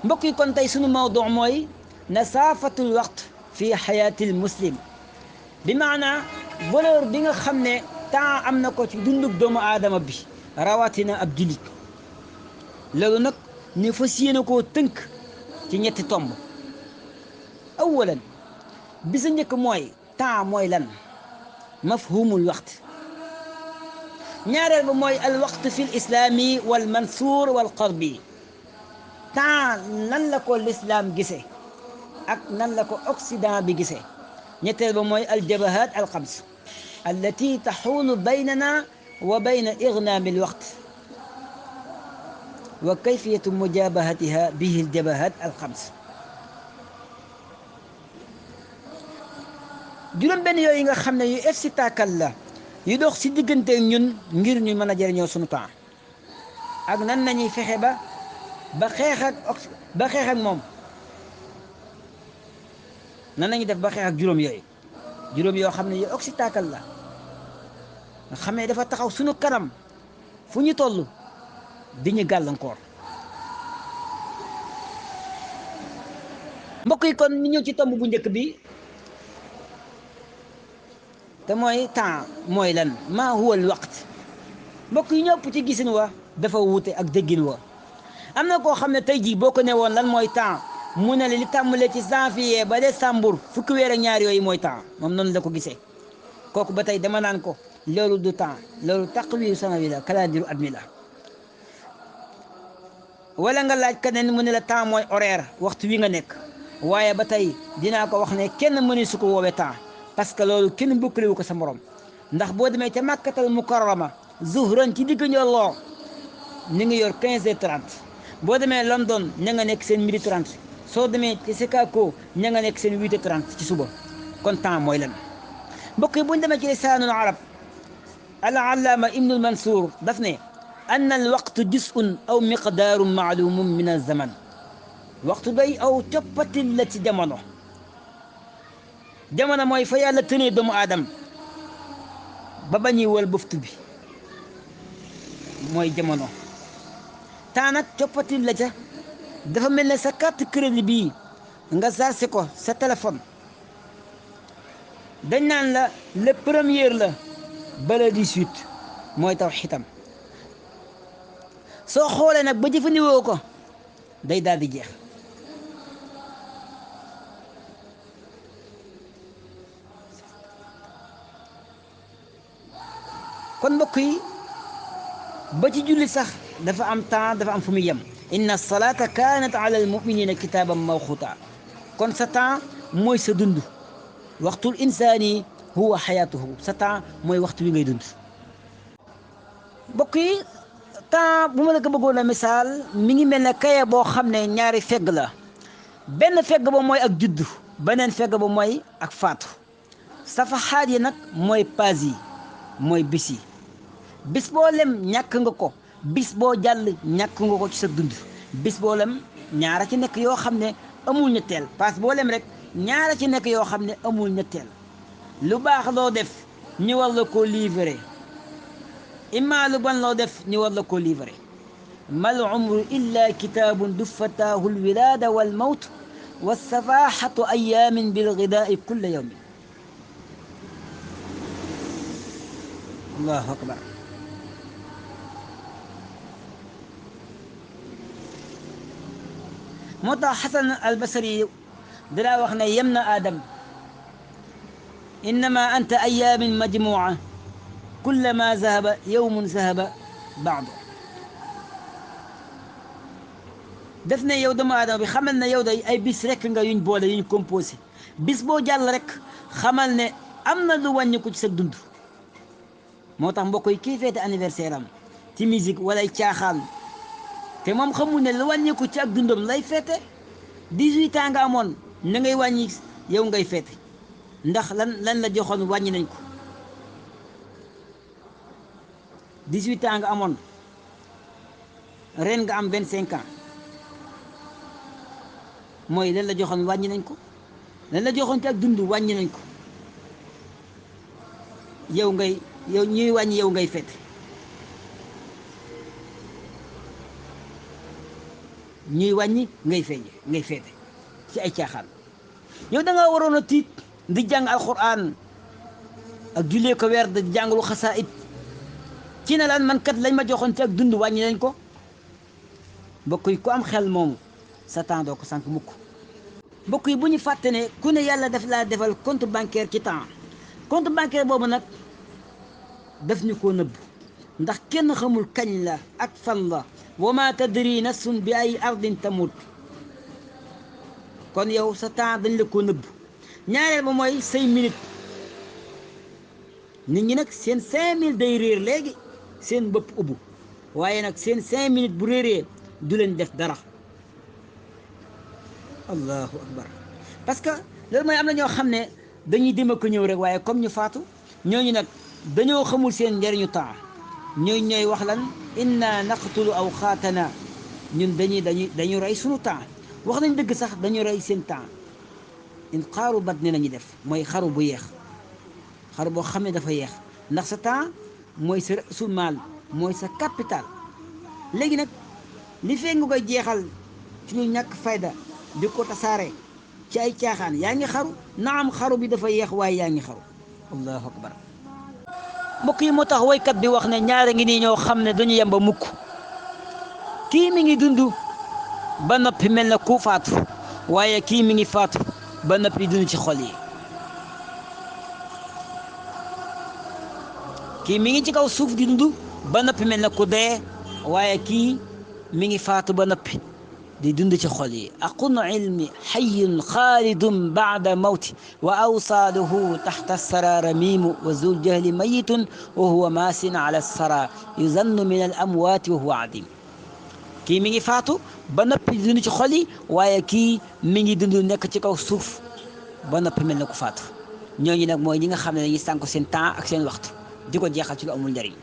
mbokk yi kon tey sunu mawdu mooy nasaafatul waqt fi xayaatil muslim bi maanaa valeur bi nga xam ne temps am na ko ci dundug doomu aadama bi rawatina ab jullit loolu nag ñu fas yéene koo tënk ci ñetti tomb awalan bi sa njëkk mooy temps mooy lan mafhumul waqt ñaareel ba mooy al waqt fi l islaami wal mansuur wal qarbi temps nan la ko lislaam gise ak nan la ko occident bi gise ñetteel ba mooy al jabahat al xams allati taxuulu baynana wa bayna ignaami al waqt wa kayfiyatu mujabahatiha bihi al jabahat al xams juróom benn yooyu nga xam ne yu efsitaakal la yu dox ci diggante ñun ngir ñu mën a jëriñoo sunu temps ak nan nañuy fexe ba xeex ak moom nan nañu def ba xeex ak juróom yooyu juróom yoo xam ne yu obstacle la nga xam ne dafa taxaw sunu kanam fu ñu toll di ñu gàllankoor mbokk yi kon ñu ñëw ci tomb bu njëkk bi te mooy temps mooy lan maa huwa al waqt mbokk yi ñëpp ci gisin wa dafa wuute ak déggin wa am na koo xam ne tey jii boo ko ne woon lan mooy temps mu ne li tàmbalee ci janvier ba décembre fukki weer ak ñaar yooyu mooy temps moom noonu la ko gisee kooku ba tey dama naan ko loolu du temps loolu taqwiiru sanawi la calendrier at mi la wala nga laaj keneen mu ne la temps mooy horaire waxtu wi nga nekk waaye ba tey dinaa ko wax ne kenn mënu su ko woowee temps parce que loolu kenn bokkalewu ko sa morom ndax boo demee ca Makkatal Mukarrama zuhran ci digg njolloor ni ngi yor 15h30 boo demee London ña nga nekk seen 12h30 soo demee ci Chicago ña nga nekk seen 8h30 ci suba kon temps mooy lan mbokk yi bu ñu demee ci lisaanul arab al-allaama ibnul mansuur daf ne ann al waqtu juz'un aw miqdaarun maalumun min az-zaman waxtu day aw coppatil la ci jamono jamono mooy fa yàlla tënee doomu aadama ba bañuy wal buftu bi mooy jamono temps nag coppatil la ca dafa mel ne sa carte crédit bii nga chargé ko sa téléphone dañ naan la le premier la ba le 18 mooy taw xitam soo xoolee nag ba jëfandikoo ko day daal di jeex kon mbokk yi ba ci julli sax dafa am temps dafa am fu muy yem inna salata kanat ala al muminina kitaban mawquta kon sa temps mooy sa dund waxtul insani huwa xayaatuhu sa temps mooy waxtu wi ngay dund mbokk yi temps bu ma la ko bëggoon a misaal mi ngi mel ne kaye boo xam ne ñaari fegg la benn fegg ba mooy ak juddu beneen fegg ba mooy ak faatu safaxaat yi nag mooy page yi mooy bis yi bis boo lem ñàkk nga ko bis boo jàll ñàkk nga ko ci sa dund bis boo lem ñaara ci nekk yoo xam ne amul ñetteel paas boo lem rek ñaara ci nekk yoo xam ne amul ñetteel lu baax loo def ñu war la koo livrer imma lu bon loo def ñu war la koo livrer mal umru illa kitaabun duffataahu alwilaada walmawt wassafaxatu ayaamin bilgidaai kulla yawmin allahu akbar moo tax xasan albasari dalaa wax ne yem na aadam innama anta ayaamin majmuca kullama zahaba yowmun zahaba baado def ne yow doomu aadama bi xamal ne yow day ay bis rek nga yuñ boole yuñ composé bis boo jàll rek xamal ne am na lu wàññiku ci sa dund moo tax mbokk yi kii feete anniversaire am ci musique walay caaxaan te moom xamul ne lu wàññiku ci ak dundam lay feete 18 ans nga amoon na ngay wàññi yow ngay feete ndax lan la joxoon wàññi nañ ko 18 ans nga amoon ren nga am 25 ans mooy lan la joxoon wàññi nañ ko lan la joxoon ci ak dund wàññi nañ ko yow ñuy wàññi yow ngay feete ñuy wàññi ngay feete ci ay caaxaan. yow da nga waroon a tiit di jàng alquran ak jullee ko weer di jàngalu xasaayid ci ne lan man kat lañ ma joxoon ci ak dund wàññi nañ ko. mbokk yi ku am xel moomu sa temps doo ko sànq mukk. mbokk yi bu ñu fàtte ne ku ne yàlla daf laa defal compte bancaire ci temps. compte bancaire boobu nag daf ñu koo nëbb ndax kenn xamul kañ la ak fan la wa ma tadri nafsun bi ay ardin tamut. kon yow sa temps dañ la koo nëbb. ñaareel ba mooy say minute nit ñi nag seen 5000 day réer léegi seen bopp ubbu waaye nag seen 5 minutes bu réeree du leen def dara. allahu akbar. parce que loolu mooy am na ñoo xam ne dañuy dem ko ñëw rek waaye comme ñu faatu ñooñu nag dañoo xamul seen njëriñu temps. ñooy wax lan inna naqtulu awqaatana ñun dañu rey sunu temps. wax nañ dëgg sax dañu rey seen temps. in xaaru bat ni lañuy def mooy xaru bu yeex xaru boo xam ne dafa yeex ndax sa temps mooy sa rasul maal mooy sa capital. léegi nag li fee nga koy jeexal ci lu ñàkk fayda di ko tasaare ci ay caaxaan yaa ngi xaru. naam xaru bi dafa yeex waaye yaa ngi xaru. allahu akbar. mbokk yi moo tax woykat bi wax ne ñaare ngi nii ñoo xam ne dañu yemba mukk. kii mi ngi dund ba noppi mel na ku faatu waaye kii mi ngi faatu ba noppi dund ci xol yi. kii mi ngi ci kaw suuf di dund ba noppi mel na ku dee waaye kii mi ngi faatu ba noppi di dund ci xol yi. aqun ilmi xayyun xaalidun baada mawti wa awsaaluhu taxta saraara miimu wa zul jahli mayitun wa huwa maasin ala sara yuzannu min al amwaati wa huwa adim. kii mi ngi faatu ba noppi di dund ci xol yi waaye kii mi ngi dund nekk ci kaw suuf ba noppi mel na ku faatu. ñooñu nag mooy ñi nga xam ne dañuy sànku seen temps ak seen waxtu di ko jeexal ci lu amul njëriñ.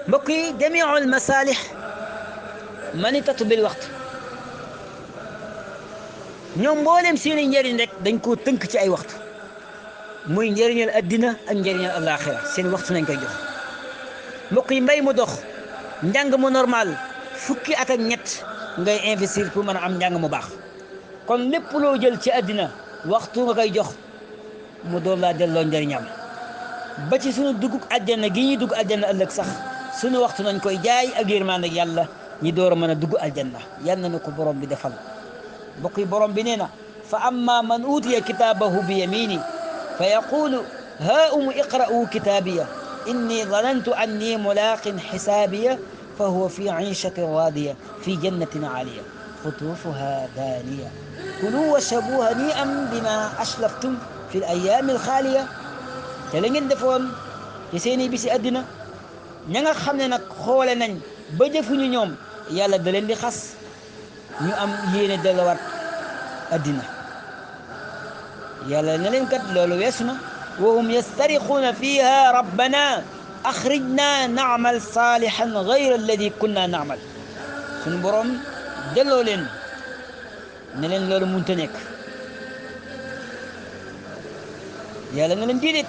mbokk yi jamiul masaalix manitatu bil waxtu. ñoom mboolem seeni njëriñ rek dañ koo tënk ci ay waxtu muy njëriñal addina ak njëriñal alaxira seen waxtu nañ koy jox. mbokk yi mbay mu dox njàng mu normal fukki at ak ñett ngay investir pour mën a am njàng mu baax. kon lépp loo jël ci addina waxtu nga koy jox mu doon laa delloo njëriñam. ba ci sunu dugg àjjana gi ñuy dugg àjjana ëllëg sax sunu waxtu nañ koy jaay ak yërmande ak yàlla ñi door a mën a dugg àjjana yal na ko borom bi defal. mbokk yi borom bi nee na fa amma man utiya kitaabahu bi yamini fa yaqulu haumu iqra'u kitaabiya inni zanantu anni mulaqin xisaabiya fa huwa fi ciishatin raadiya fi jannatin caaliya qutuufuha daaniya kulu washrabu hanii'an bima aslaftum fi l ayaami alxaaliya. te la ngeen defoon ci seeni bisi àddina ña nga xam ne nag xoole nañ ba jëfuñu ñoom yàlla da leen di xas ñu am yéene delluwaat àddina. yàlla ne leen kat loolu weesu na. wa hum yastarixuuna fiha rabbana axrijna naamal saalixan gayra alladi kunna naamal. suñu borom delloo leen ne leen loolu mënta nekk. yàlla ne leen déedéet.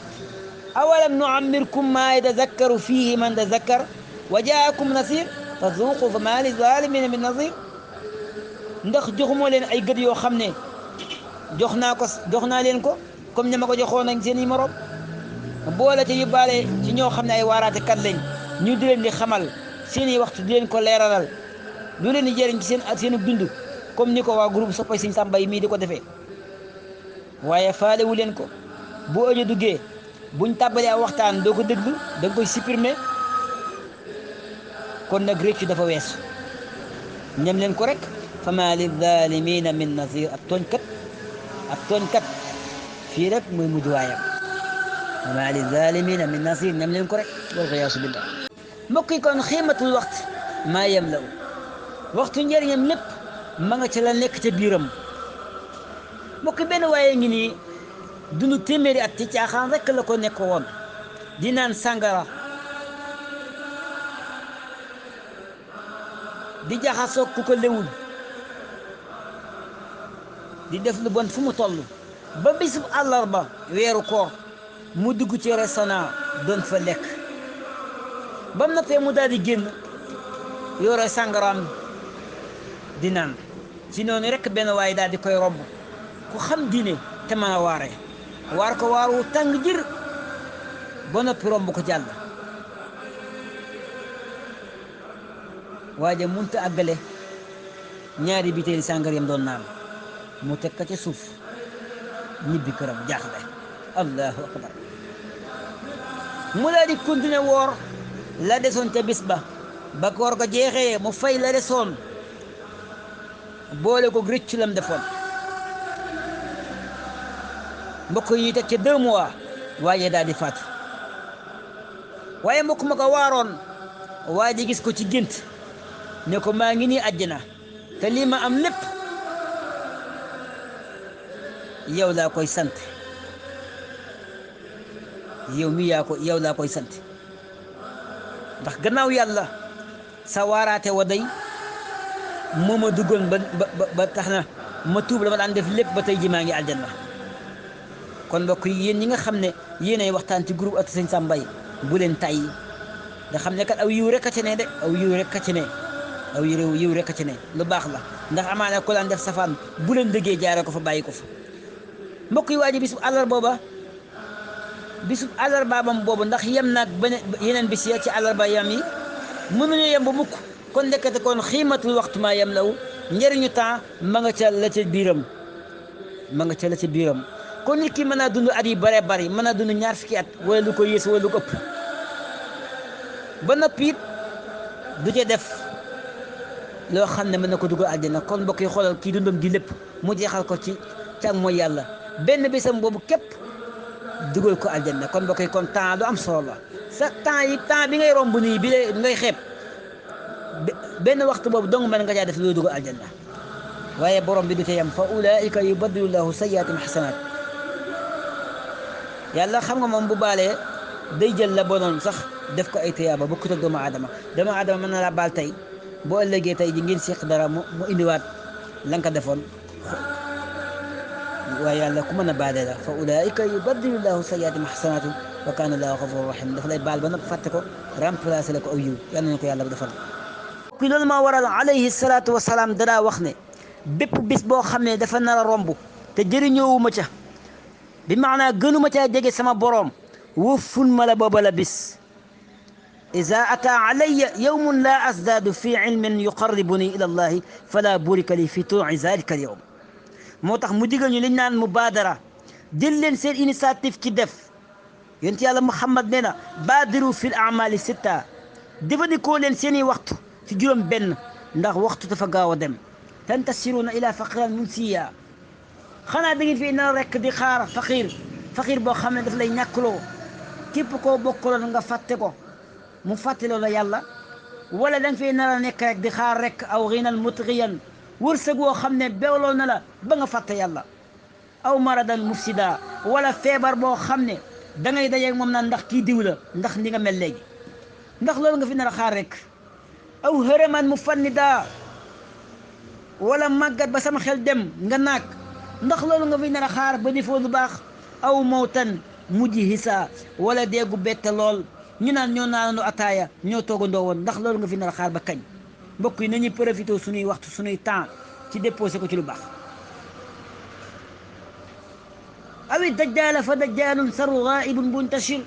awalam nuammirkum ma yatazakkaru fihi man tazakkar wa jaakum nasir fa zuuqu fa ma li zalimina min nasir. ndax joxumoo leen ay gët yoo xam ne jox naa leen ko comme ña ma ko joxoon ak seen i morom boole te yóbbaale ci ñoo xam ne ay waaraate kat lañ ñu di leen di xamal seen i waxtu di leen ko leeralal lu leen di jëriñ ci seen dund comme ni ko waa groupe soppay Sëñ Samba yi mii di ko defee. waaye faalewu leen ko bu ëñë duggee buñ tàbbalee aw waxtaan doo ko déglu da nga koy supprimer. kon nag réccu dafa weesu ñam leen ko rek. fama lizalimina min nasir. ab tooñkat fii rek mooy mujj waayam. fama lizalimina min nasir ñam leen ko rek. wal xiyaasu billah. mbokk yi kon xiimatul waxtu maa yem la waxtu njëriñam lépp ma nga ca la nekk ca biiram. mbokk benn waaye ngi nii dunu téeméeri at ci caaxaan rek la ko nekk woon di naan sàngara di jaxasoo ku ko lewul di def lu bon fu mu toll ba bisub àllarba weeru koor mu dugg ci restaurant doon fa lekk ba mu noppee mu daal di génn yore sàngaraam di naan ci noonu rek benn waaye daal di koy romb ku xam diine te mën a waare waar ko waaru tàng jër ba noppi romb ko jàll waaye munta àggale ñaari bitéeli sàngara yam doon naan mu teg ka ca suuf ñibbi këram jaaxle allahu akbar mu daal di continuer woor la desoon ca bis ba koor ga jeexee mu fay la desoon boole ko rëccu lam defoon mbokk yi teg ca 2 mois waaye daal di faatu waaye mbokk ma ko waaroon waa ji gis ko ci gént ne ko maa ngi nii àjjana te lii ma am lépp yow laa koy sant yow laa koy sant ndax gannaaw yàlla sa waaraate wa day moo ma duggoon ba tax na ma tuub la ma daan def lépp ba tey ji maa ngi aljanna kon mbokk yi yéen ñi nga xam ne yéenay waxtaan ci groupe ëttu Sëñ Sam Mbaye bu leen tàyyi nga xam ne kat aw yiw rek a ci ne de aw yiw rek a ci ne aw yiw rek a ci ne lu baax la ndax amaana ko daan def safaan bu leen dëggee jaare ko fa bàyyi ko fa mbokk yi waa ji bisub àllarbaabam boobu ndax yem naag yeneen bis ya ci àllarba yam yi mënuñu yem ba mukk kon nekkate kon xiimatul waxtu maa yem law njëriñu temps ma nga ca la ca biiram kon nit ki mën naa dund at yi bare bari mën naa dund 20 fukki at wala lu ko yées wala lu ko ëpp ba noppi it du ca def loo xam ne mën na ko dugal àjjana kon mbokk yi xoolal kii dundam gi lépp mu jeexal ko ci càmm mooy yàlla benn bésam boobu képp dugal ko aljanna kon mbokk yi kon temps lu am solo la sa temps bi ngay romb nii bi ngay xeeb benn waxtu boobu dong mën nga caa def loo dugal aljanna waaye borom bi du ca yem fa ulaika yubaddilu llahu sayyiatim hasanat yàlla xam nga moom bu baalee day jël la bonoon sax def ko ay tiyaaba bokkut ak doomu aadama mën na la baal tey boo ëllëgee tey ji ngeen seq dara mu indiwaat la nga ko defoon waaye yàlla ku mën a baale la fa ulaika yubaddilu llahu sayyiatim hasanat wa kana llahu ghafurur rahim dafa lay baal ba noppi fàtte ko remplacé la ko aw yiw yàlla na ko yàlla defal ki loolu maa waral alayhi salaatu wasalaam dadaa wax ne bépp bis boo xam ne dafa nar a romb te jëriñoowuma ca bi maanaa gënuma caa jege sama boroom wufun ma la booba la bis iza ata alayya yawmun la azdaadu fi ilmin yuqarribuni ila allahi fala burika li fi tuu'i zalika al yawm moo tax mu digal ñu liñ naan mubaadara jël leen seen initiative ci def yonent yàlla Muhammad nee na baadiru fil a'mali sitta jëfandikoo leen seeni waxtu ci juróom benn ndax waxtu dafa gaaw a dem tantasiruna ila faqiran munsiya xanaa da ngeen fi nar rek di xaar faqir boo xam ne daf lay ñàkkloo képp koo bokkaloon nga fàtte ko mu fàttaloo la yàlla wala da nga fi nar a nekk rek di xaar rek aw ghinan mutghiyan wërsëg woo xam ne beewloo na la ba nga fàtte yàlla aw maradan mufsida wala feebar boo xam ne da ngay dajeeg moom naan ndax kii diw la ndax ni nga mel léegi ndax loolu nga fi nar a xaar rek aw hërëman mufannida wala màggat ba sama xel dem nga naag ndax loolu nga fi nar a xaar ba defoo lu baax aw mawtan mujhisa wala deegu bette lool ñu naan ñoo naanandoo ataaya ñoo toogandoo woon ndax loolu nga fi nar a xaar ba kañ mbokk yi nañuy profité suñuy waxtu suñuy temps ci déposé ko ci lu baax awi dajjaala fa dajjaalun saru ghaibun muntashir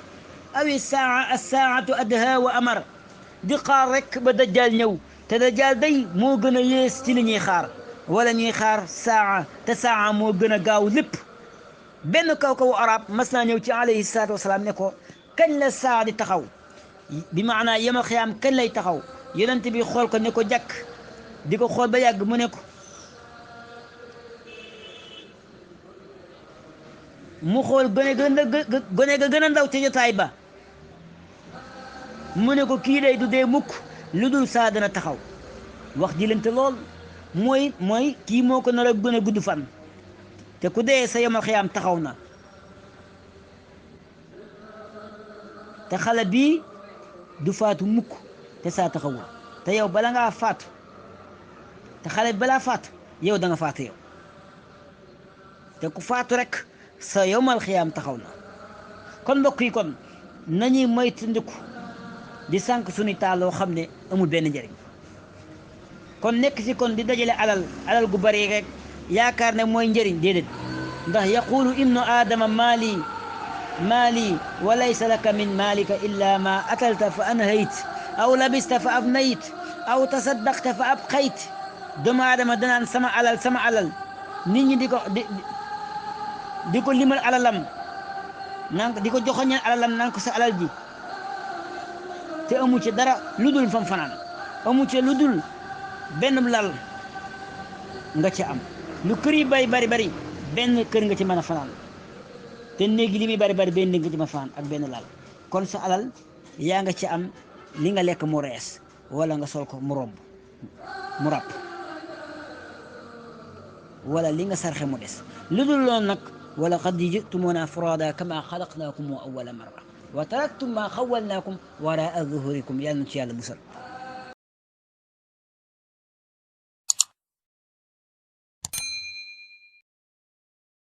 awi saatu adha wa amar di xaar rek ba dajjaal ñëw te dajjaal day moo gën a yées ci li ñuy xaar wala ñuy xaar saa te saa moo gën a gaaw lépp benn kaw arab mas naa ñëw ci alayhi salaatu wasalaam ne ko kañ la saa di taxaw bi maanaa yemal xiyaam kañ lay taxaw yonent bi xool ko ne ko jàkk di ko xool ba yàgg mu ne ko mu xool gone ga gën a ndaw ca jotaay ba mu ne ko kii day du dee mukk lu dul saa dana taxaw wax jilante lool mooy kii moo ko nar a gën a gudd fan te ku dee sa yemal xiyaam taxaw na te xale bii du faatu mukk te saa taxawul te yow bala ngaa faatu te xale bi balaa faatu yow da nga faatu yow te ku faatu rek sa yowmal xiyaam taxaw na kon mbokk yi kon nañuy moytandiku di sànq suñu taal loo xam ne amul benn njëriñ kon nekk si kon di dajale alal gu bari rek yaakaar ne mooy njëriñ déedéet ndax yaqulu ibnu aadama maali wa laysa laka min maalika illa ma akalta fa anhayt aw labista fa afnayt aw tasaddaqta fa abqayt doomu aadama danaan sama alal nit ñi di ko limal alalam naan di ko joxoñal alalam naan ko sa alal ji te amu ci dara lu dul fam fanaan amu ci lu dul benn lal nga ci am lu kër yi bari benn kër nga ci mën a fanaan te néegi li muy bari benn néeg nga ci mën a fanaan ak benn lal kon sa alal yaa nga ci am li nga lekk mu rees wala nga sol ko mu ràpp wala li nga sarxe mu des lu dul loolu nag wala qad ji'tumuuna furaada kama xalaqnaakum awwala marra wa taraktum ma xawwalnaakum waraa zuhurikum yàlla na ci yàlla musal